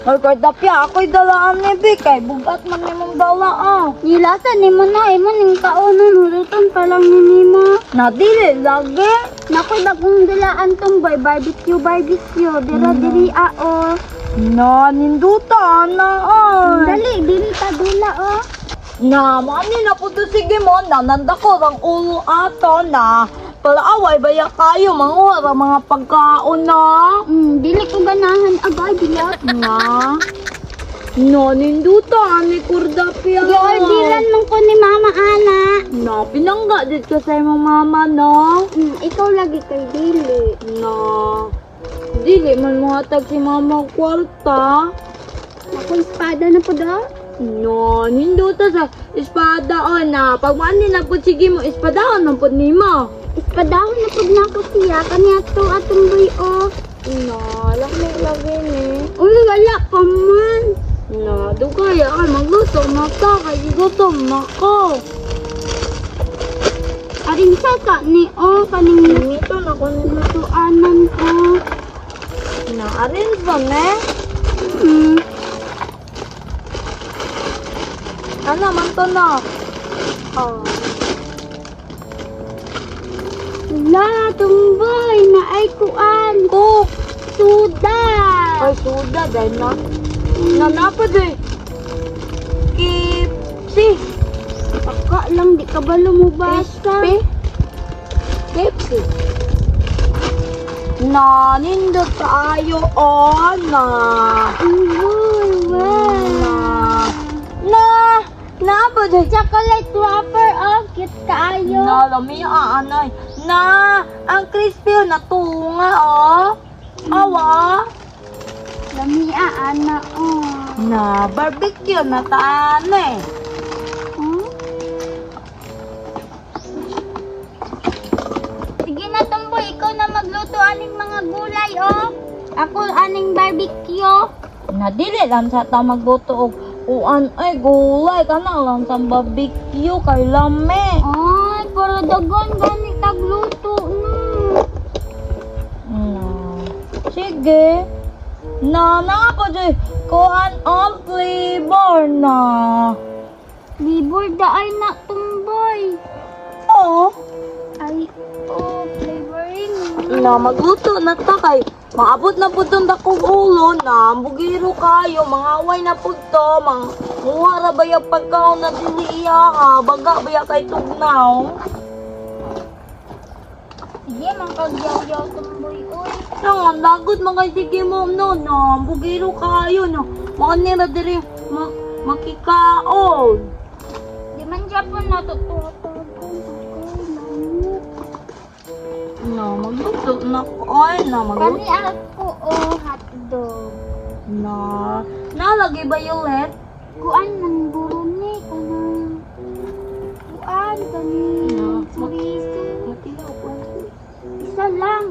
Ay, kay Dapya, ako'y dalaan ni Bi, kay bugat man ni mong dala ah. Nilasa ni mo na, imo ning kaonon, huluton pa lang ni nimo. Na dili lagi. Nakoy bagong dalaan tumboy, barbecue, barbecue, dira diri a oh. Na ninduta na ay. Dali, dili ta dula oh. Na mani na po to sige mo na nandako ang ulo ato na palaaway baya kayo manguha ra mga pagkaon na. Dili ko ganahan agay dilat. Na. No, ninduta ni Kurdapia. Giordiran man ko ni Mama Ana. Na, pinangga dit ka sa imong mama, no? Ikaw lagi kay dili. Na, dili man mo hatag si mama og kwarta. Ako espada na po daw. No, ninduta sa espada o na. Pag maani na po sige mo, espadahon na po nimo. Espadahon na pud nako siya kaniya to atong boy oh. Na, lami lagi ni. Uy, wala pa man. Na, dugay ay magluto na ta kay gigutom na ko. Arin sa ka ni oh kaning Nito na ko ni lutuanan ko. Na, arin ba me? Ano man to na? Oh. La, tumboy na ay kuan. Cook. Suda. Ay, suda dahil na. Na napad eh. KFC. Paka lang di ka ba lumubasa? Crispy. KFC. Na, nindot kaayo o na. Uy, wow. Na. Na, napad eh. Chocolate wrapper, oh, cute kaayo. Na, lami anay. Na, ang crispy oh, natunga oh. Awa. Lamia, ana, oh. Na, barbecue na taan eh. Hmm? Sige na, Tumboy. Ikaw na magluto aning mga gulay, oh. Ako aning barbecue. Na dili lang sa ta magluto og uan ay gulay kana lang sa barbecue kay lami. Ay, para dagan gani tagluto na. Na. Sige. Na na po joy kuan ang flavor na. Libor da ay na, Tumboy. Oh, Ay, oh, flavoring. na magluto na ta kay maabot na pud tong dakong ulo na bugiro kayo mangaway na pud to mang muha ra ba yung pagkaon na dili iya ha baga ba ya kay tugnaw. Sige, mangkagyaw-yaw, Tumboy, uy. Nang ang lagot mga sige mo no no bugiro kayo no. Mga nila diri ma makikaon. Di man siya po natutuwa-tuwa. No, magluto na ko. Ay, na magluto. Kani ako, oh, hotdog. Na. Nalagay ba yung let? Kuan man guro ni kanang kuan kani No. chorizo. Matilaw ko. Isa lang.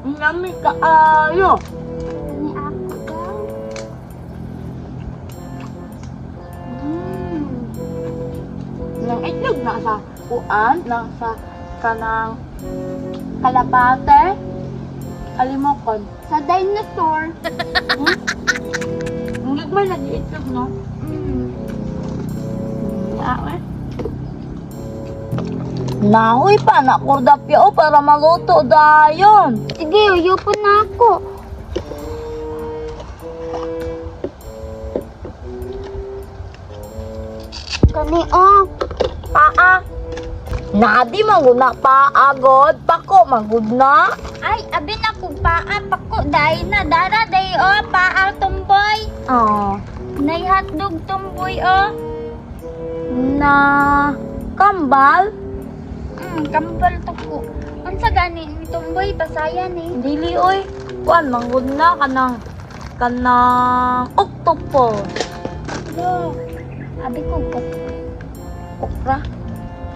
Ang lami kaayo. Kani ako daw. Nang itlog na sa kuan, na sa kanang kalapate. Alimokon. Sa dinosaur. Ang gagmay lagi itlog, no? Ah, eh. Nahoy pa, nakurdapya o para maluto dayon. Sige, uyupo na ako. Kani oh, paa. Nadi maguna pa agod, pako magud na. Ay, abi na kog paa pako dai na dara dai oh paa tumboy. Oh. Nay hotdog tumboy oh. Na kambal. Kambal to ko. Unsa gani ni tumboy pasaya ni? Dili oy. Kuan manggod na kanang kanang octopus. Lo. Abi ko ko. Okra.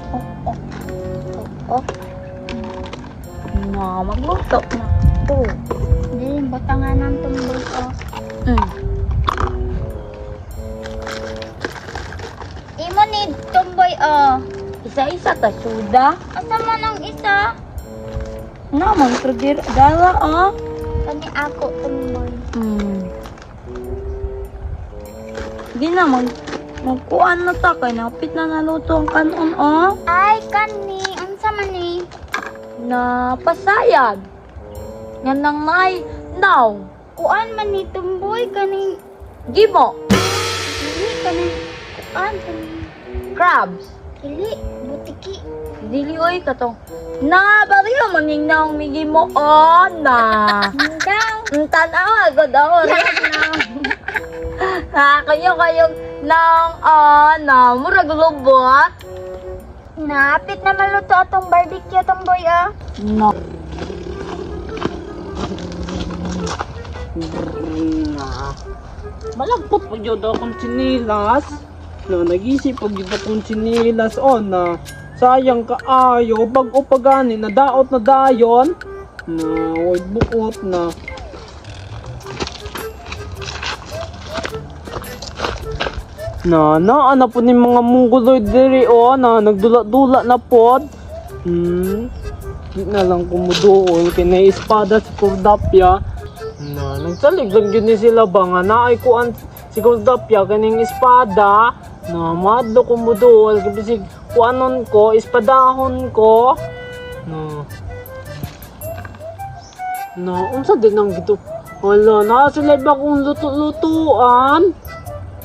Ok ok. Ok. ok. Na magluto na. Oh. Dili butangan ng tumboy ko. Imo ni tumboy oh. Isa-isa ta suda. Asa man ang isa? Na man trigger dala ah. Kani Kani ako, tumboy. Di na, magkuan na ta kay napit na naluto ang kanon, oh. Ay, kani. Unsa man ni? Na pasayad. Nga nang nay, now. Kuan man ni, tumboy. Kani, Gimo, dili, kani. Kuan, kani. Crabs. Dili, butiki. Dili oy katong. Na, bariyo maning naong migimo, oh, na. Daw. Tanawa, agad ako. Na, kayo kayong nang, ah, na, murag lubot. Napit na maluto atong barbecue, tumboy, ah. No. Na. Malagpot pa gyud akong tsinilas. Na nagisip pag gyud akong tsinilas o na sayang kaayo bag-o pa gani na daot na dayon. Na way buot na. Na naa na po ni mga mongoloid diri o na nagdula-dula na pod. Di na lang kumuduol kay na espada si Kordapia. Na nagsalig lang gyud ni sila ba nga naay kuan si Kordapia kaning espada. Na madlo kumuduol kay bisig kuanon ko espadahon ko. Na Na unsa din ang gito? Wala na sila ba kung luto-lutuan?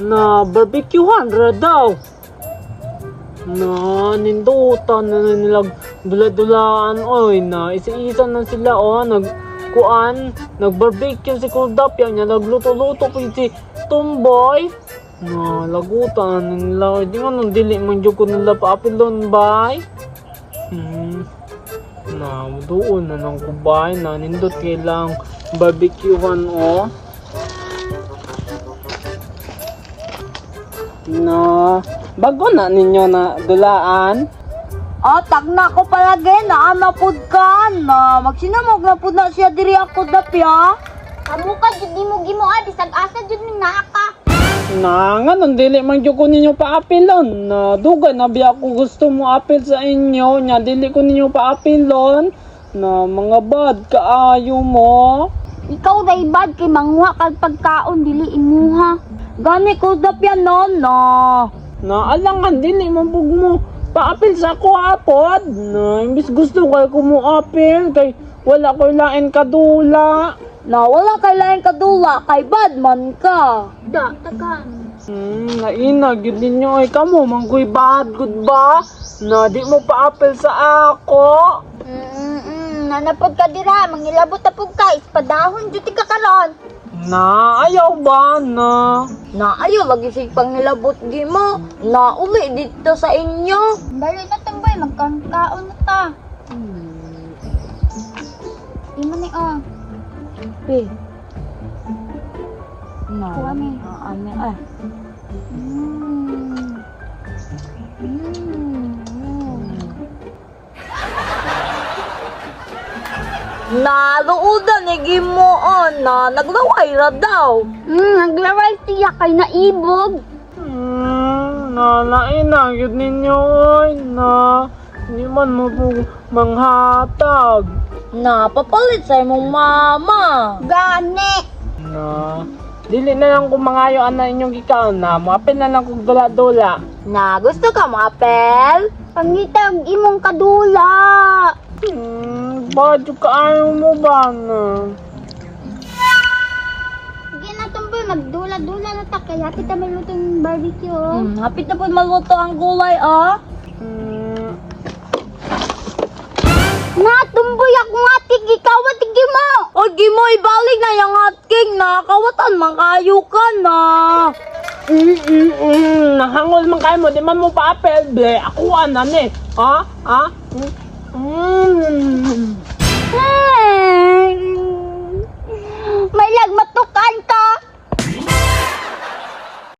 Na barbecuehan ra daw. Na nindutan na nilag dula-dulaan oy na isa-isa na sila oh nag kuan nag-barbecue si Kuldap yan niya nagluto-luto po si Tumboy na lagutan na nila oy. Di man nung dili man jud ko nila paapilon bay na doon na nang kubay na nindot kailang barbecuehan oh na bago na ninyo na dulaan. Ah, tagna ko palagi, naa na pud ka na. Magsinamog na pud na siya diri ako dapya. Kamu ka, jud di mo gimo, ah. Bisag asa, jud ni naa ka. Na nga nung dili man jud ko ninyo paapilon na dugay na biya ko gusto mo apil sa inyo nya dili ko ninyo paapilon na mga bad kaayo mo. Ikaw day bad kay manguha kag pagkaon dili imuha. Gani ko dapya no, no. Na alangan dili man pug mo paapil sa ako apod na imbis gusto kay ko mo apil kay wala ko lain kadula. Na wala kay laing kadula, kay bad man ka. Da, tagan. Naina gyud ninyo ay kamo mangkoy bad gud ba na di mo paapil sa ako. Nanapod ka dira, mangilabot na pud ka, ispadahon jud ka karon. Na ayaw ba na? Na ayo lagi sig pangilabot gi mo. Na uli dito sa inyo. Bali na tumboy, magkaon na ta. Di mo ni oh. Pe. Na. Kuha ni. Ah, ano ah. Naluudan ni gimo oh, na naglaway ra daw. Naglaway siya kay naibog. Na lain na gyud ninyo oy na di man mo po manghatag. Na papalit sa imong mama. Gani. Na dili na lang ko mangayo ana inyong gikaon na moapil na lang kog dula-dula. Na gusto ka mo apel? Pangita og imong kadula. Badyo kaayo mo ba na? Sige na tumboy, magdula-dula na ta kay hapit na malutong barbecue. Oh. Hapit na po maluto ang gulay ah. Na tumboy ako nga tigi kawat tigi mo. O gimo ibalik na yung hotcake na kawatan man kayo ka na. Nahangol man kayo mo, di man mo paapil, ble. Ako ana ni. Ha? Ha? May lagmatukan